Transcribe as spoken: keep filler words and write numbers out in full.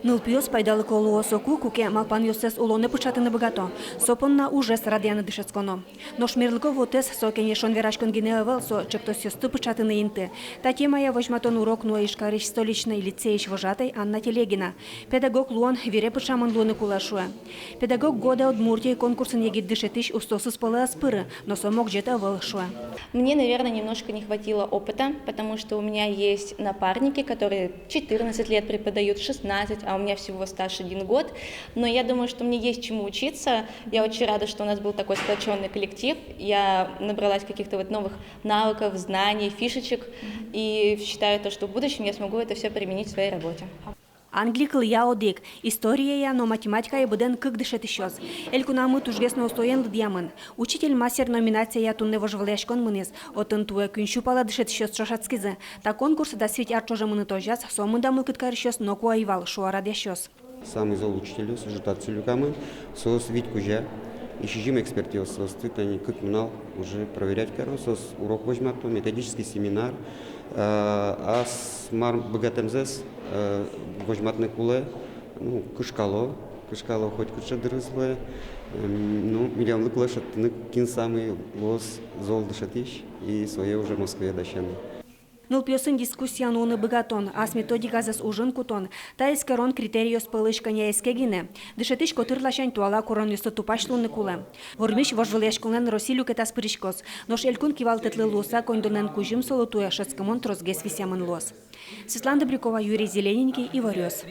Нылпиос пайдалыко луо соку, куке малпанъёссэс улонэ пыӵатыны быгато. Со понна ужез радъяны дышетсконо. Нош мерлыко вотэс со кенешон-вераськон гинэ ӧвӧл, со ӵектосъёсты пыӵатыны инты. Та темая возьматон урок нуэ Ижкарысь столичной лицейысь вожатэй Анна Телегина. Педагог луон вире пыӵамын луыны кулэ, шуэ. «Педагог года Удмуртии» конкурсын егит дышетӥсь устоосыз пӧлы ӧз пыры, но со могӟет ӧвӧл, шуэ. Мне, наверное, немножко не хватило опыта, потому что у меня есть напарники, которые четырнадцать лет преподают, шестнадцать, а у меня всего стаж один год. Но я думаю, что мне есть чему учиться. Я очень рада, что у нас был такой сплоченный коллектив. Я набралась каких-то вот новых навыков, знаний, фишечек. И считаю то, что в будущем я смогу это все применить в своей работе. Англи кылъя одӥг, историяя но математикая быдэн кык дышетӥсьёс. Элькунамы тужгес но устоен лыдъямын. «Учитель-мастер» номинацияя туннэ вожвылъяськон мынӥз. Отын туэ куинь сю пала дышетӥсьёс ӵошатскизы. Та конкурс дас вить ар ӵоже мыныт озяз, сомында мылкыд карисьёс ноку ӧй вал, шуо радъясьёс. Самый зол учительёс уже татчы люкамын, соос вить кузя. И сизьым экспертъёс, соосты тани кык нунал уже проверять каро, соос урок возьмато, методический семинар. Э, ас мар быгатэмзэс, э, возьматыны кулэ, ну, кышкало, кышкало хоть кыӵе дырыз луэ. Эм, ну, милемлы кулэ шедьтыны, кин самый луоз зол дышетӥсь, и сое уже Москвае дасяны. Нылпиосын дискуссия нуыны быгатон, ас методиказэс ужын кутон — та эскерон критерийёс пӧлысь кӧня ке гинэ. Дышетӥсь котыр ласянь туала куронъёслы тупась луыны кулэ. Вормись вожвылъяськонлэн Россия люкетаз пыриськоз. Нош элькун кивалтэтлы луыса коньдонэн кузьым солы туэ шӧдскымон тросгес висъямын луоз. Светлана Добрякова, Юрий Зелененький, «Иворъёс».